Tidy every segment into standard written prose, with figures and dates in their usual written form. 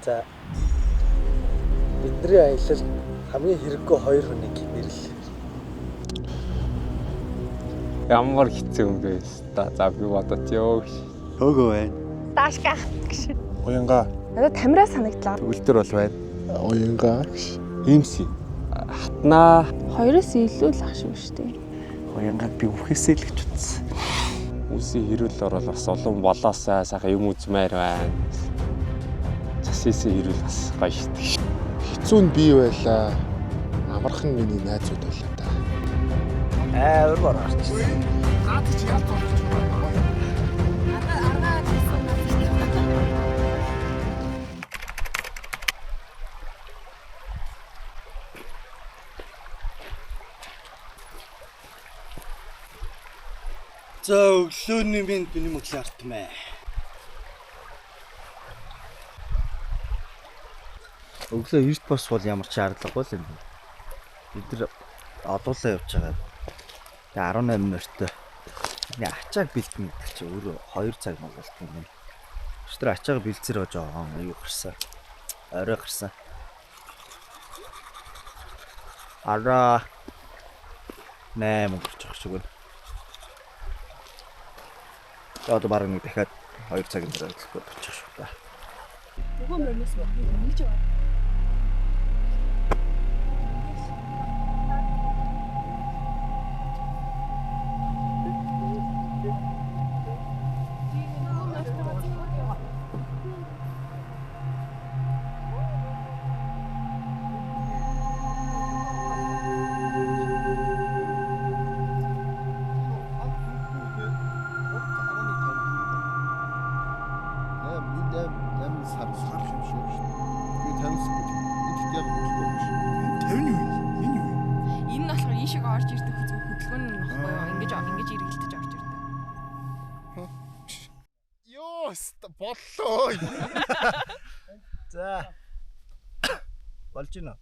За, бидний аялал хамгийн хэрэггүй хоёр хүнийг нэрлэл. Ямар хэцүү юм бэ? Та за би бодот ёо гэж. Хөөгөө байна. Даашка гэж. Уянга. Надад тамираа санагдлаа. Төгөлдөр бол байна. Уянга. Имси. Хатнаа. Хоёроос илүү л ах шиг шүү дээ. Уянгаад би үхээсэй л гэж утсан. Үсийн хэрүүл орол бас олон болоосаа сайхан юм үзмээр байна. Цасисийн хэрүүл бас гоё шүү дээ. Хэцүү нь би байлаа. Амархан миний найзууд байлаа та. Амар бор гарчихсан. За, өглөөний минь миний мөглөө артмаа. Өглөө эрт босвол ямар ч шаардлагагүй л юм байна. Бид нар олуулаа явж байгаа. Тэгээ 18 морьтой. Миний ачааг бэлтэн гэдэг чинь өөрөө 2 цаг мал болт юм байна. Өчтөр ачааг бэлцээр жоохон юу гарсан. Орой гарсан. Араа 8 өнгөрч байгаа шиг байна. Тэгээ одоо бараг нэг дахиад 2 цагийн дараа төлөхөд очих шүү дээ. Нөгөө морноос мөрөж байгаа. Сар сар юм шиг шүү. Би 50 секунд. Энд яг хөдөлгөөн биш. 50 юу? Энэ юу? Энэ нь болохоор ийшээ орж ирдэг зүг хөдөлгөөн нь баггүй юу? Ингэж ингэж эргэлдэж орж ирдэг. Йоо, боллоо. За. Болж гинэ.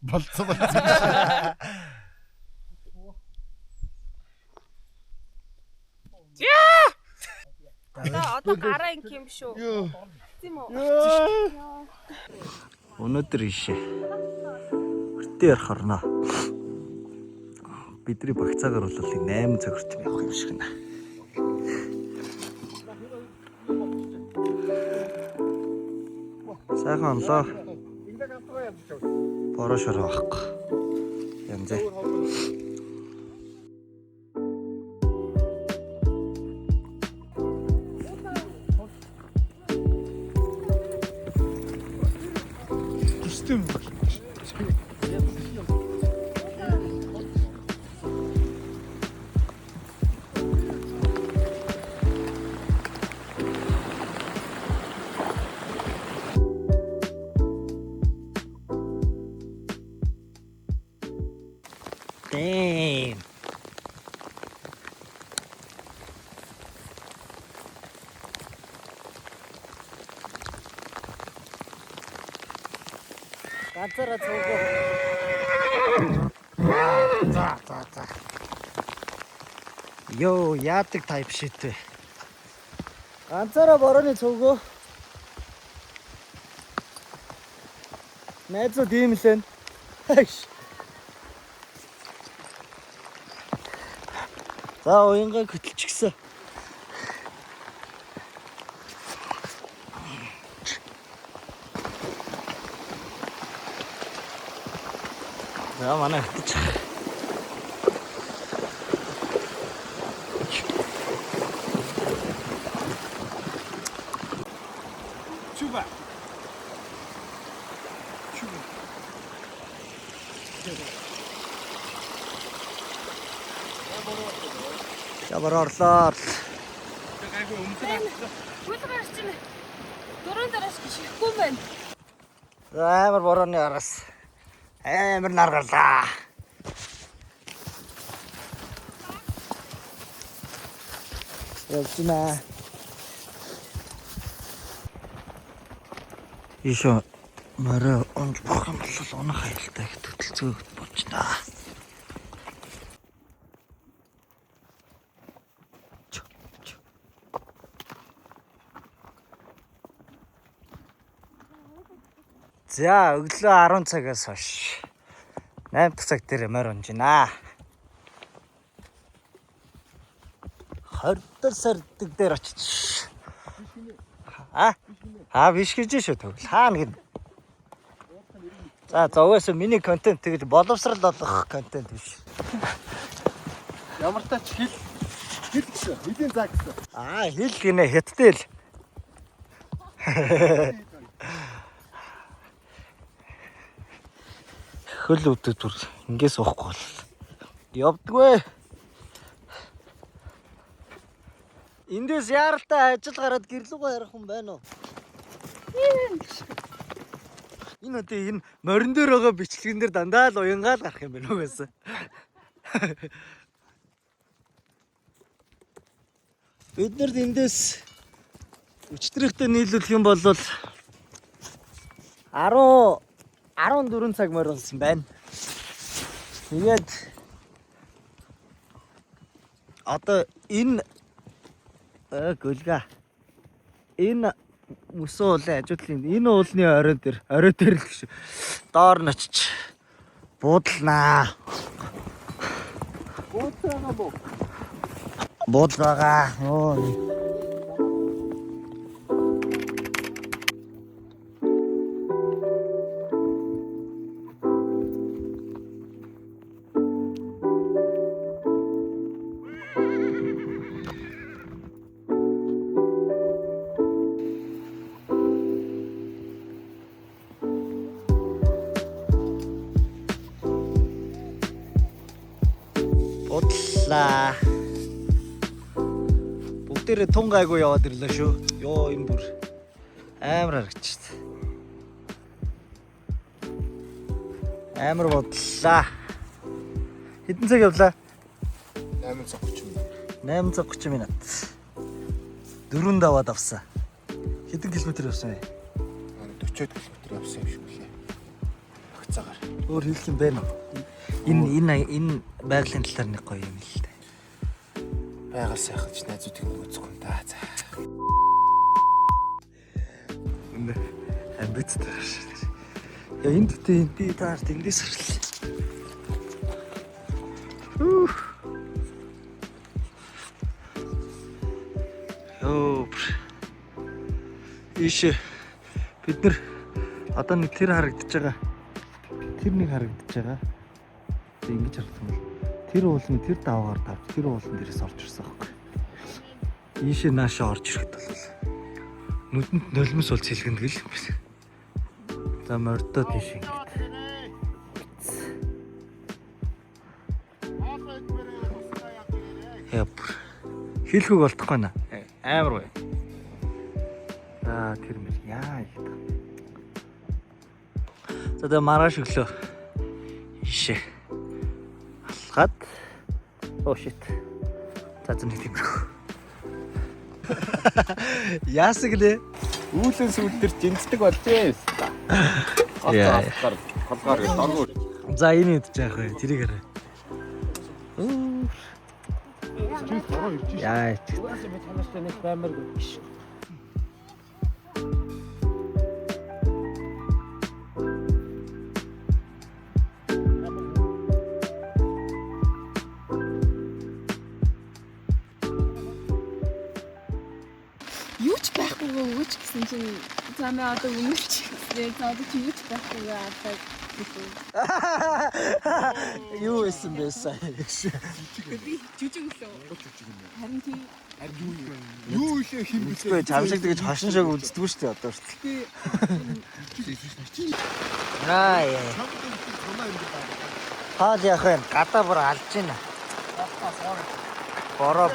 Болцсон болцсон. За, одоо гараа ингэх юм шүү. Тийм үү? Өнөөдөр ийшээ. Өртөө ярих орно. Бидний багцаагаар бол 8 цаг хүртэл явах юм шиг байна. Сайхан онлоо. Бороо шороо байхгүй. Янзаа. Костюм. Damn. Ганцаараа цуггүй. За за за. Йоо, яадаг type shit вэ? Ганцаараа борооны цуггүй. Найзууд ийм л байна. Хайш. За, уянгаа хөтөлчихсөн. За, манай хөтөж. Чүба. Чүба. За, бороо орлоо. Үл гарч байна. Дөрөв дараас гიშгэхгүй юм байна. За, амар борооны араас амар нар гарлаа. Явж байна. Ишо морой унж бох юм бол унах аюултай гэдэг хөтөлцөөгд болж байна. Чү, чү. За өглөө 10 цагаас хойш 8 дахь цаг дээр морь унж байна. 20 дахь сардаг дээр очиж. Аа биш гэж шүү тэгвэл хаана гин. За угаасаа миний контент тэгж боловсрал олгох контент биш. Ямар тач хэл хэл гэсэн. Хэлийн заа гэсэн. Аа хэл гинэ хятадэл. Хөл өвдөд бүр ингээс уухгүй бол явдггүй. Эндээс яаралтай ажил гараад гэрлүүгээ харах хүн байна уу? Энэ одоо энэ морин дээр байгаа бичлэгэн дээр дандаа л уянгаал гарах юм байна угаасаа. Бид нарт эндээс өчтөрөхтэй нийлүүлэх юм бол 10 14 цаг морь унсан байна. Тэгээд одоо энэ гөлга энэ мөсөн уулын ажуудлын энэ уулны оройн дээр орой дээр л гэж доор нь очиж буудалнаа. Буудлаа буу. Буудал байгаа. Оо. Буудлаа. Бүгдээрээ тун гайгүй яваад ирлээ шүү. Йоо энэ бүр амар харагдчих. Амар бодлаа. Хэдэн цаг явлаа? 8:30 минут. 8:30 минут. Дөрөв даваад авсан. Хэдэн километр явсан бэ? 40 км явсан юм шиг үлээ. Багцаагаар. Өөр хэлэх юм байна уу? Энэ энэ энэ байгалийн талаар нэг гоё юм л дээ. Байгаль сайхалж найзуудыг нэг үзэхгүй юм да. За. Энэ амбицтай шүү дээ. Яа энэ дэхтэй энэ би таар тэндээс харлаа. Хүүх. Йоо. Ийш бид нар одоо нэг тэр харагдаж байгаа. Тэр нэг харагдаж байгаа. Тэг ингэж харагдах юм бол тэр уулын тэр даваагаар давж тэр уулын дээрээс орж ирсэн аахгүй. Ийшээ наашаа орж ирэхэд бол нүдэнд нулимс бол цэлгэндэг л юм байна. За мордоо тийш ингэж. Яа бүр хэлхүүг болтохгүй наа. Амар гоё. За тэр мэр яа их. За тэгээ маргааш өглөө ийшээ алхаад oh shit. За зэн нэг тиймэрхүү. Яасан гэлээ? Үүлэн сүүл дээр жинцдэг болжээ. Яа. Толгоор доргоор. За энэ идэж яах вэ? Тэрийг хараа. Яа. Юу ч байхгүйгээ өгөөч гэсэн чинь замаа одоо үнэлч гэсэн. За одоо чи юу ч байхгүйгээ алаад гэсэн. Юу байсан бэ сая? Би жүжиг өглөө. Харин тийм. Юу илээ хин Үгүй чам шиг тэгэж хошин шиг үздэггүй шүү дээ одоо хүртэл. Аа яа. Хаал яах вэ? Гадаа бүр алж байна. Бороо.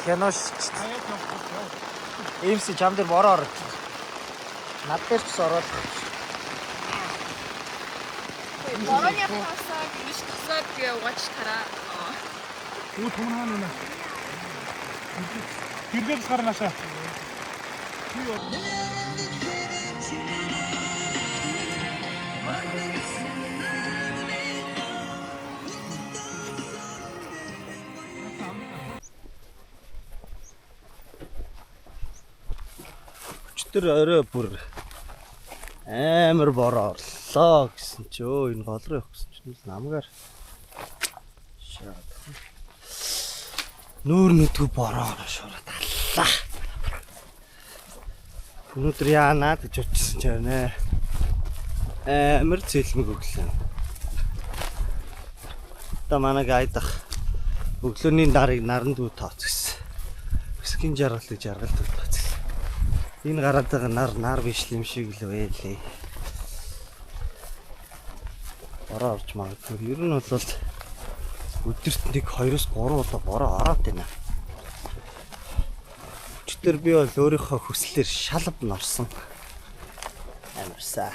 Кино шүү дээ. MC чам дээр бороо орж. Над дээр ч ороод. Борооны хасаа гинш тусаад гээ угаач тараа. Юу түмэн хаана байна? Гэргээс гарнаашаа. Өчтөр орой бүр Амар бороо орлоо гэсэн чи өө энэ гол руу явах гэсэн чинь л намгаар шаад. Нүүр нүдгүй бороо ороо шуураад аллаа. Өнөөдөр яанаа гэж бодчихсон ч байна. Амар зэлмэг өглөө. Одоо манай гайдах өглөөний нарыг наран дүү тооц гэсэн. Өсгийн жаргал гэж жаргал дүү тооц гэсэн. Энэ гараад байгаа нар нар биш юм шиг л байлээ. Бороо орж магадгүй. Ер нь бол өдөрт нэг 2-3 удаа бороо ороод байна. Өчигдөр би бол өөрийнхөө хүслээр шалб норсон. Амарсаа.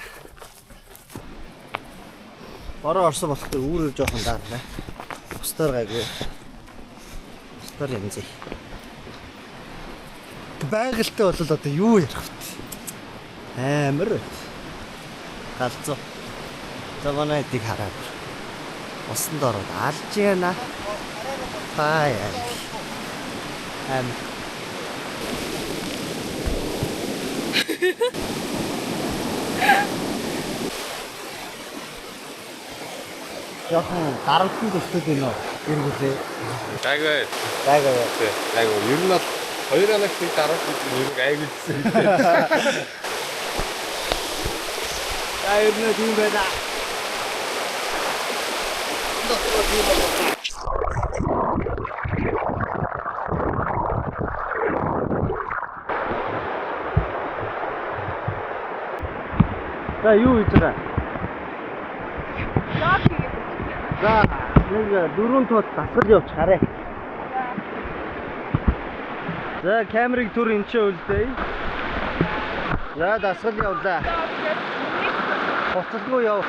Бороо орсон болохоор үүрээр жоохон даарна. Бусдаар гайгүй. Бусдаар янз. Байгальтай бол одоо юу ярих вэ? Амар. Галзуу. За манай эдийг хараад. Усанд ороод алж яана. Хай. Амар. Жохон дарамтан төсдөд байна уу? Гэр бүлээ. Гайгүй. Гайгүй. Тий. Гайгүй. Ер нь бол 2 хоногт нэг дарамт гэдэг нь ер нь гайгүй гэсэн. За ер нь тийм байна. За юу хийж байгаа? Лог хийгээд байна. За нэг дөрөв тууд дасгал явууч харъя. За камерыг түр энэ ч үлдээе. За дасгал явуулаа. Буцалгүй яв.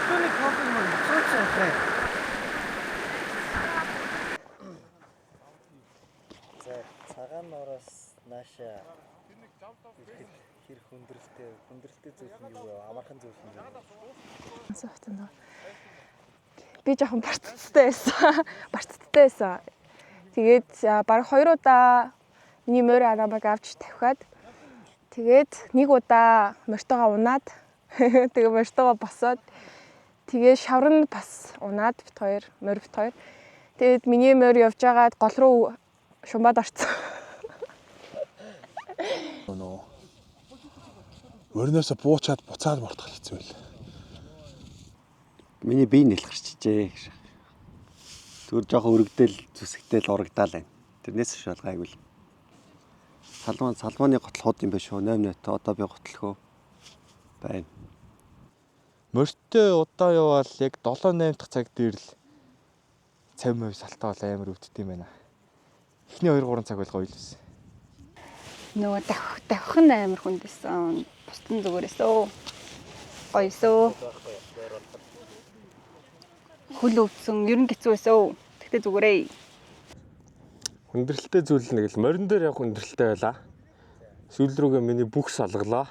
Өглөөний кофег маань цууц явах. За цагаан нураас нааша ирэхэд хэр хүндрэлтэй хүндрэлтэй зүйл нь юу вэ? Амархан зүйл нь юу вэ? Би жоохон барцдтай байсан. Барцдтай байсан. Тэгээд бараг 2 удаа миний морь намайг авч тавхиад тэгээд нэг удаа мортойгоо унаад тэгээ мортойгоо босоод тэгээ шавар нь бас унаад бит хоёр морь бит хоёр. Тэгээд миний морь явж байгаад гол руу шумбаад орсон. Нөө. Морноосо буучаад буцаад мортох хэцүү байл. Миний бие нэлхэрчжээ гэж. Зүгээр жоохон өргөдөл зүсгтэл урагдаал байна. Тэрнээс биш бол гайгүй л. Салман салманы готл хууд юм биш үү? 8 8 одоо би готлохоо байна. Морьтой удаа яваал яг 7 8 дахь цаг дээр л цав мав салтаа бол амар өвддөг юм байна. Эхний 2 3 цаг бол гоё л байсан. Нөгөө давх нь амар хүнд байсан. Бусд нь зүгээрээсөө. Гоёсөө. Хөл өвдсөн, ер нь хэцүү байсан. Тэгтээ зүгээрээ. Хүндрэлтэй зүйл нэг л морин дээр явах хүндрэлтэй байлаа. Сүүл рүүгээ миний бүх салгалаа.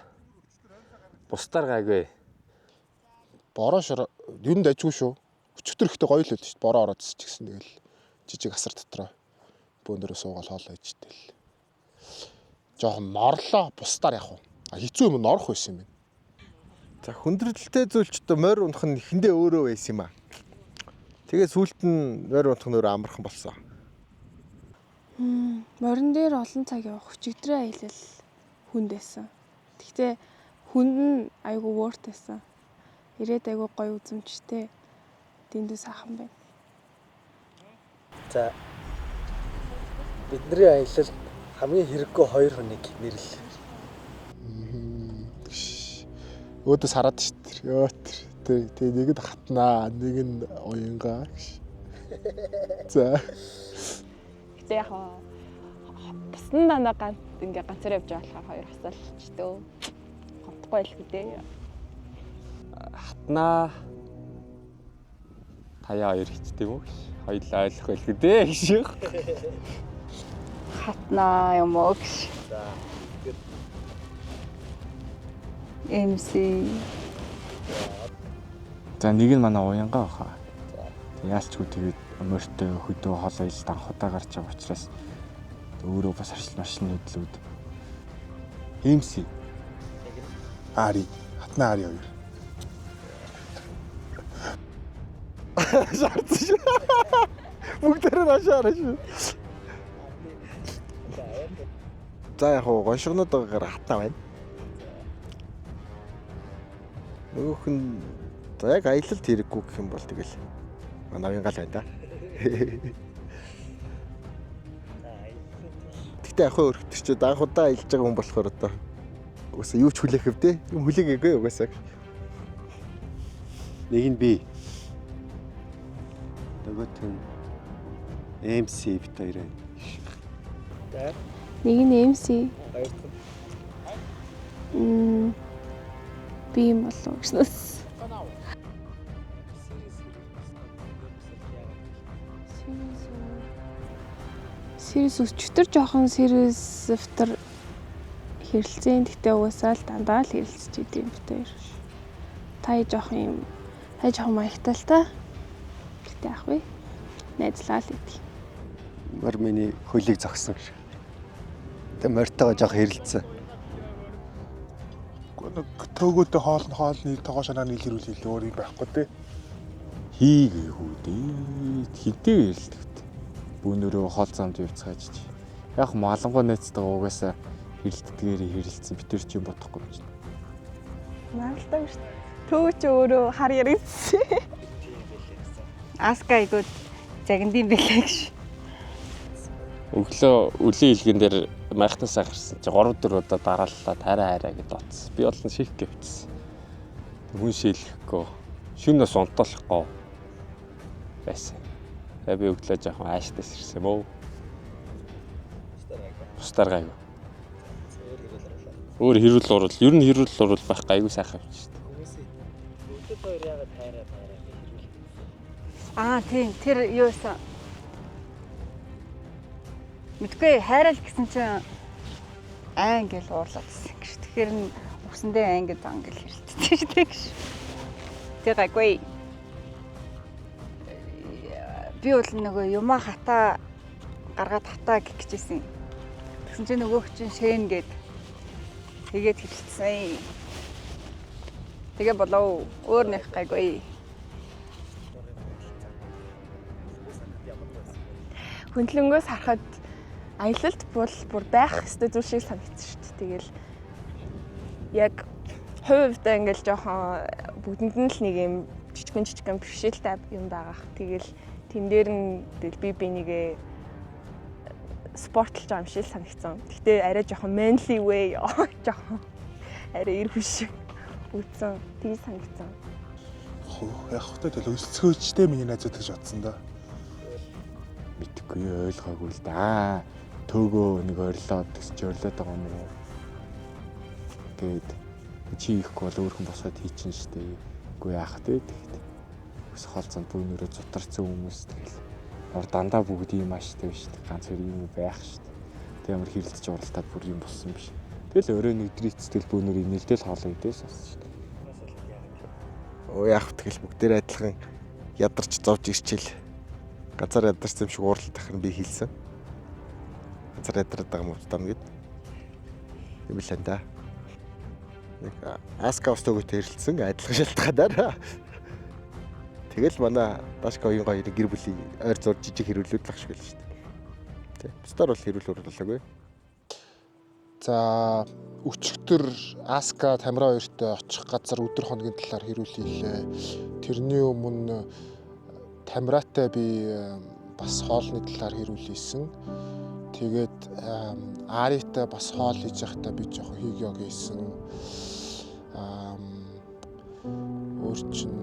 Бусдаар гайгүй. Бороо шороо ер нь дайггүй шүү. Өчигдөр ихтэй гоё л байл шүү дээ. Бороо ороод ч гэсэн тэгэл жижиг асар дотроо бөөнөрөө суугаал хоолоо ижтэл. Жохон норлоо бусдаар яг уу. А хэцүү юм норох байсан юм байна. За хүндрэлтэй зүйл ч одоо морь унах нь эхэндээ өөрөө байсан юм аа. Тэгээ сүүлд нь морь унах нь өөрөө амархан болсон. Морин дээр олон цаг явах өчигдрийн аялал хүнд байсан. Гэхдээ хүнд нь айгүй worth байсан. Ирээд айгүй гоё үзэмжтэй дэндүү сайхан байна. За бидний аялалд хамгийн хэрэггүй хоёр хүнийг нэрлэл. Өөдөөс хараад шүү дээ. Йоо тэр тэгээ нэг нь хатнаа, нэг нь уянгаа гэж. За Гэтэ яг бусд нь дандаа ганц ингээ ганцаараа явж байгаа болохоор хоёр хасаалчдөө. Гомдохгүй л гэдэг. Хатнаа Таяа хоёр хичтэй юм уу? Хоёулаа ойлгох байлгүй дээ гэж. Хатнаа юм уу гэж. MC. За нэг нь манай уянгаа баха. Яалчгүй тэгээд морьтой хөдөө хоол аялалд анх удаа гарч байгаа учраас өөрөө бас арчил маршин нийтлүүд. MC. Ари. Хатна Ари хоёр. Шаардсан шүү. Бүгдээрээ наашаараа шүү. За яг хуу гоншгонод байгаагаар хатна байна. Нөгөөх нь за яг аялалд хэрэггүй гэх юм бол тэгэл манай уянгаал байна да. Гэтэ яг хөө өргөтөр чи анх удаа аялж байгаа хүн болохоор одоо угаасаа юу ч хүлээх өвдөө. Юм хүлээгээгүй угаасаа. Нэг нь би. Нөгөөх нь MC бит хоёр байна. Нэг нь MC. Би юм болов гэснээс. Сэрис өчтөр жоохон сэрис автор хэрэлцээн. Гэтэ угаасаа л дандаа л хэрэлцэж идэм бит хоёр. Та жоохон юм, та жоохон маягтай л та. Гэтэ яах вэ? Найзлаа л идэг. Морь миний хөлийг зогсон гэж. Тэгээ морьтойгоо жоох хэрэлцсэн. Нэг төөгөөтэй хоол нь хоолны тогоо шанаа нийлэрүүл хийлээ өөр юм байхгүй те. Хийгээгүй дээ. Хинтэй хэрэлдэг вэ? Бүүнөрөө хоол замд явцгааж чи. Яг малангуй найзтайгаа угаасаа хэрэлддгээр хэрэлцсэн бид тэр чинь бодохгүй юм чинь. Маралтай шүү дээ. Төө чи өөрөө хар яригдсан. Аска айгуу загиндын бэлээ гэж. Өглөө үлийн илгэн дээр майхтасаа гарсан чи 3 4 удаа дарааллаа тарай хараа гэд утсан. Би бол ших гэвчихсэн. Хүн шилэхгүй. Шүн бас унтуулахгүй байсан. Тэгээ би өглөө жоохон ааштай сэрсэн юм уу? Бусдаар гайгүй. Өөр хэрүүл урал, ер нь хэрүүл урал байх гайгүй сайхан юм шүү дээ. Аа тийм, тэр юу байсан? Мэдгүй хайраал гэсэн чинь айн гэл уурлаад ирсэн гэж. Тэгэхээр нь үсэндээ айн гэж зан гэл хэрэлдсэн шүү дээ гэж. Тэр гайгүй. Би бол нөгөө юмаа хатаа гаргаад хатаа гэх гэжсэн. Тэгсэн чинь нөгөөх чинь шэн гэд тэгээд хэрэлдсэн. Тэгээ болов. Өөр нэг гайгүй. Хөндлөнгөөс харахад аялалд бол бүр байх ёстой зүйл шиг санагдсан шүү дээ. Тэгэл яг хувь хувьдаа ингээл жоохон бүгдэнд нь л нэг юм жижигэн бэрхшээлтэй юм байгаах. Тэгэл тэн дээр нь тэгэл би бинийгээ спортлж байгаа юм шиг санагдсан. Гэтэ арай жоохон manly way жоохон арай эр хүн шиг үтсэн. Тгий санагдсан. Яг хөтэ тэгэл өсөлцгөөчтэй миний найзууд гэж бодсон да. Мэдхгүй ойлгоогүй л да. Төөгөө нэг орилоод тэгс чи орилоод байгаа юм уу? Тэгээд чи хийхгүй бол өөр хүн босоод хийчин штэ. Үгүй яах вэ тэгэхэд. Өс хоол зам бүүнөрөө зутарсан хүмүүс тэгэл. Ор дандаа бүгд ийм ааштай биш дээ. Ганц хоёр юм байх штэ. Тэг ямар хэрэлдэж уралдаад бүр юм болсон биш. Тэгэл өрөө нэгдрийцтэл бүүнөр инээлдэл хоолоо идээс болсон штэ. Өө яах вэ тэгэл бүгдээр адилхан ядарч зовж ирчээл ганцаар ядарсан юм шиг ууралдах нь би хэлсэн. Ганцаар ядраад байгаа юм уу гэд. Юм л энэ да. Нэг Аска ус төгөөтэй хэрэлдсэн адилхан шалтгаанаар. Тэгэл манай Дашка оюун хоёрын гэр бүлийн ойр зур жижиг хэрүүлүүд л ах шиг л шүү дээ. Тэ. Бусдаар бол хэрүүл урлалаагүй. За өчигдөр Аска Тамира хоёртой очих газар өдөр хоногийн талаар хэрүүл хийлээ. Тэрний өмнө Тамиратай би бас хоолны талаар хэрүүл хийсэн. Тэгээд Аритай бас хоол хийж байхдаа би жоохон хийгё хийсэн. Өөр чинь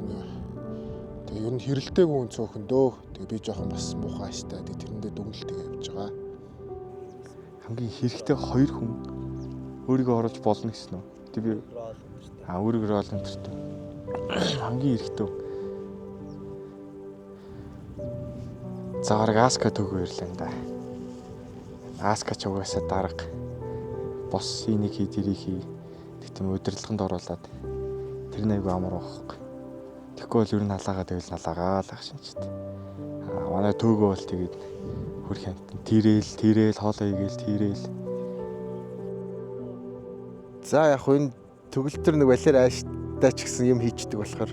тэгээ ер нь хэрэлдээгүй хүн цөөхөн дөө. Тэгээ би жоохон бас муухай ааштай. Тэгээ тэрэндээ дүгнэлтэйгээ явж байгаа. Хамгийн хэрэгтэй хоёр хүн өөрийгөө оруулж болно гэсэн үү? Тэг би өөрийгөө рол өнтертэй. Хамгийн хэрэгтэй. За бараг Аска төгөө ирлээ да. Аска ч угаасаа дарга. Бос энийг хий тэрийг хий. Тэг тийм удирдлаганд оруулаад тэр нь айгүй амар байхгүй. Тэгэхгүй бол ер нь халаагаа тэгэл халаагаа л ах шинжтэй. Аа манай төгөө бол тэгээд хөрх амтан тэрэл тэрэл хоолоо игээл тэрэл. За яг хөө энэ төгөлтөр нэг балер ааштай ч гэсэн юм хийчдэг болохоор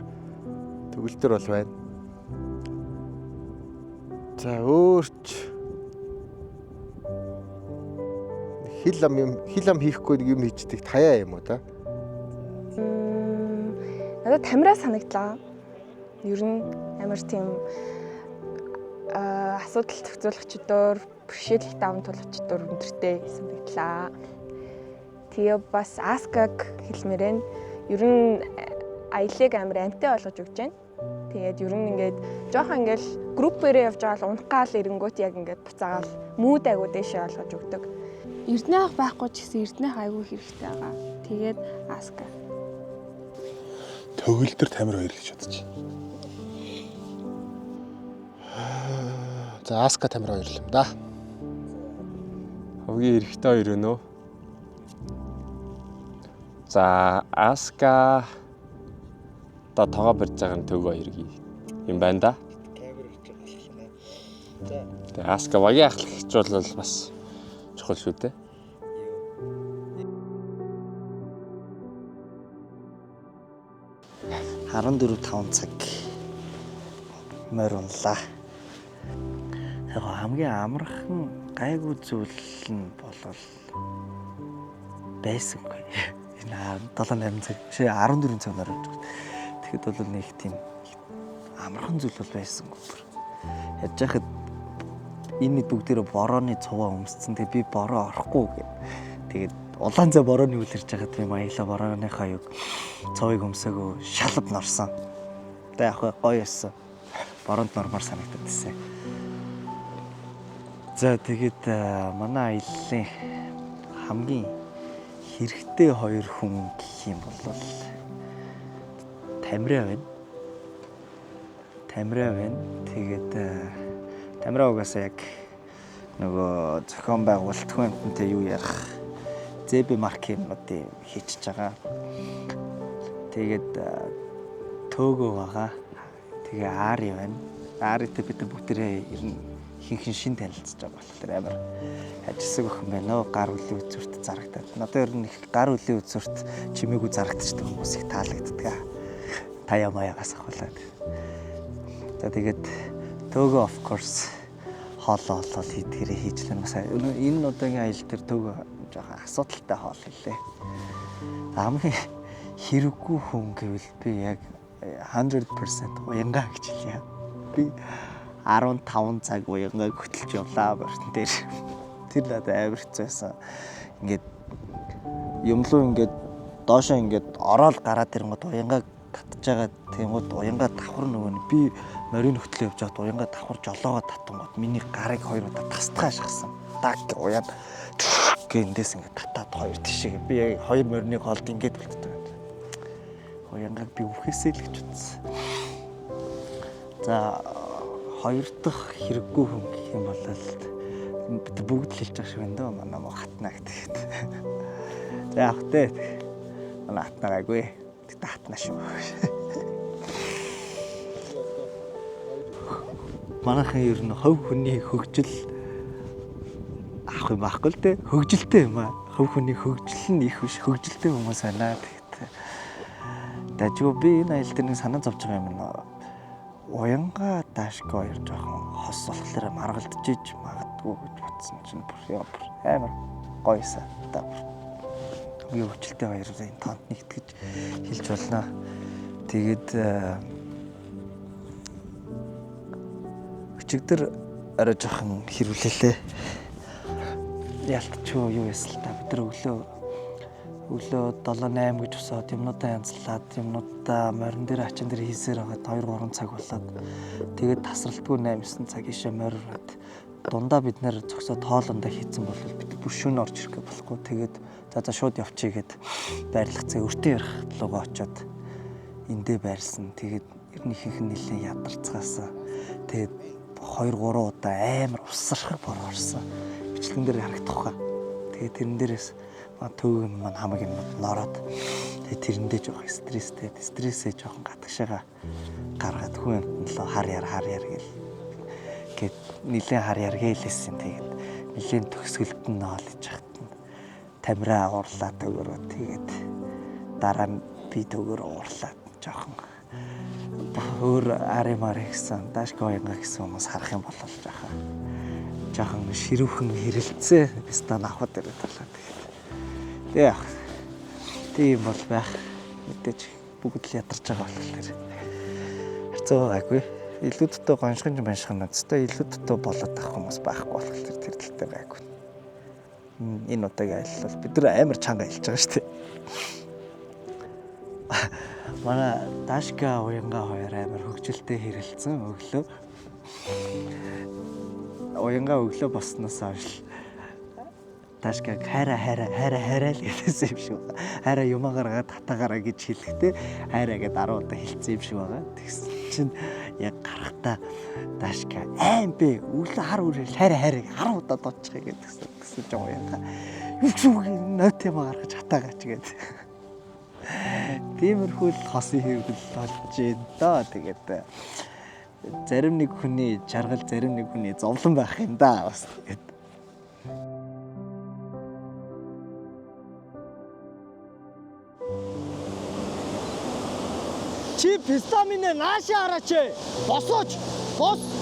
төгөлтөр бол байна. За өөрч хил ам юм хил ам хийхгүй нэг юм хийчдэг таяа юм уу та? Надад тамираа санагдлаа. Ер нь амар тийм асуудал зохицуулах чадвар, бэрхшээлэх даван туулах чадвар өндөртэй санагдлаа. Тэгээ бас Аскаг хэлмээр байна. Ер нь аялыг амар амтай болгож өгч байна. Тэгээд ер нь ингээд жоохон ингээд группээрээ явж байгаа л унах гал эренгүүт яг ингээд буцаагаал мүүд айгуу дээшээ болгож өгдөг. Эрдэнэ ах байхгүй ч гэсэн Эрдэнэ ах айгүй хэрэгтэй байгаа. Тэгээд Аска. Төгөлдөр тамир хоёр гэж бодож байна. За Аска тамир хоёр л юм да. Ховгийн эрэгтэй хоёр өнөө. За Аска одоо тоогоо барьж байгаа нь төгөө хоёр юм байна да. Тэгээ Аска багийн ахлагч бол бас чухал шүү дээ. Арван 4 5 цаг морь унлаа. Яг хамгийн амархан гайгүй зүйл нь болол байсангүй. Энэ 7 8 цаг биш 14 цаг морь унж байгаа. Тэгэхэд бол нэг тийм амархан зүйл бол байсангүй бүр. Яаж яхад энэ бүгдээрээ борооны цуваа өмсцэн. Тэгээ би бороо орохгүй гэв. Тэгээд улаан зай борооны үлэрч байхад би маялаа борооныхаа юг цовыг өмсөөгөө шалав норсон. Тэгээ яг гоё байсан. Бороонд нормоор санагдаад байсан. За тэгээд манай аяллаа хамгийн хэрэгтэй хоёр хүн гэх юм бол Тамираа байна. Тамираа байна. Тэгээд Тамираа угаасаа яг нөгөө зохион байгуулалт хүн амьтантай юу ярих зэб маркетингуудыг хийчихэж байгаа. Тэгээд төөгөө байгаа. Тэгээ Ари байна. Аритэй бид бүгдээрээ ер нь ихэнх нь шин танилцж байгаа болохоор амар ажилласан охин байна уу? Гар үлийн үзүүрт зарагдаад. Надад ер нь их гар үлийн үзүүрт чимээгүй зарагдчихдаг хүмүүс их таалагддаг. Таяа маягаас ахуулаад. За тэгээд төөгөө of course хоолоо олоод хийдгээрээ хийж лээ. Бас энэ удаагийн аялал дээр төөгөө жоохон асуудалтай хоол хийлээ. Хамгийн хэрэггүй хүн гэвэл би яг 100% уянгаа гэж хэлье. Би 15 цаг уянгаа хөтөлж явлаа морин дээр. Тэр надад амар хэцүү байсан. Ингээд юмлуу ингээд доошоо ингээд ороод гараад ирэнгүүт уянгаа татж байгаа тэнгууд уянгаа давхар нөгөө нь би морин хөтлөө явж байхад уянгаа давхар жолоогоо татангууд миний гарыг хоёр удаа тастгаа шахсан. Даг уян гэ эндээс ингээд татаад хоёр тишээ. Би яг хоёр морины голд ингээд үлддэг. Уянгааг би үхэсэй л гэж утсан. За хоёр дахь хэрэггүй хүн гэх юм бол бид бүгд л хэлж байгаа шиг байна дөө манай мó хатнаа гэдэг. За яг тэ манай хатнаа гайгүй. Тэгтээ хатнаа шүү. Манайхан ер нь хувь хүний хөгжил авах юм байхгүй л дээ. Хөгжилтэй юм аа. Хувь хүний хөгжил нь их биш хөгжилтэй хүмүүс байна. Тэгэхдээ дажгүй би энэ аялал дээр нэг санаа зовж байгаа юм нь уянга даашко хоёр жоохон хос болохоор маргалдчихж магадгүй гэж бодсон чинь бүр яа бүр амар гоёсаа. Одоо бүр хамгийн хөгжилтэй хоёрын тоонд нэгтгэж хэлж болно. Тэгээд өчигдөр арай жоохон хэрвлээлээ. Ялтчгүй юу ясал та бид нар өглөө 7 8 гэж босоод юмнуудаа янзлаад юмнуудаа морин дээр ачин дээр хийсээр байгаад 2 3 цаг болоод тэгээд тасралтгүй 8 9 цаг ийшээ морь ураад дундаа бид нэр зөксөө тоолондоо хийцэн бол бид бүр шөнө орж ирэх болохгүй тэгээд за шууд явчихъя гэд байрлах цай өртөө ярих лугаа очоод эндээ байрлсан. Тэгээд ер нь ихэнх нь нэлээд ядарцгаасан. Тэгээд 2 3 удаа амар усрах бороо орсон. Бичлэгэн дээр харагдах хаа. Тэгээд тэрэн дээрээс төвөг маань хамаг юм нороод тэгээд тэрэндээ жоох стресстэй, стрессээ жоохон гадагшаага гаргаад хүн амтан лөө хар яр хар яр гэл гээд нилээн хар яр гэлээсэн. Тэгээд нилээн төгсгөлд нь ноолж хахад нь тамираа уурлаа төгөрөө. Тэгээд дараа нь би төгөрөө уурлаа жоохон өөр аримар гэсэн Дашка уянга гэсэн хүмүүс харах юм бол жоохон ширүүхэн хэрэлцээ пистон авахд ирээд болоо. Тэгээд тэгээ яах. Тийм бол байх. Мэдээж бүгд л ядарч байгаа болохоор харцаа гайгүй. Илүү дутуу гоншгон баншган надтай илүү дутуу болоод авах хүмүүс байхгүй болохоор тэр тал дээр гайгүй. Энэ удаагийн аялал бол бид нар амар чанга аялж байгаа шүү дээ. Манай Дашка уянга хоёр амар хөгжилтэй хэрэлцэн өглөө. Уянга өглөө босноос хойш Дашка хайра хайра хайра хайра л гэсэн юм шиг байна. Хайра юмаа гаргаад татаагаараа гэж хэлэхдээ хайра гэдээ 10 удаа хэлсэн юм шиг байгаа. Тэгсэн чинь яг гарахтаа Дашка аим бэ өглөө хар үрэл хайра хайра 10 удаа дуудчих гэдэг гэсэн чинь уянга юу ч үг нот юм гаргаж хатаагаач гэдэг. Тиймэрхүү л хосын хэвлэл болж байна доо. Тэгээд зарим нэг хүний жаргал, зарим нэг хүний зовлон байх юм да бас тэгээд. Чи пистаминэ наашаа хараач. Босооч. Бос.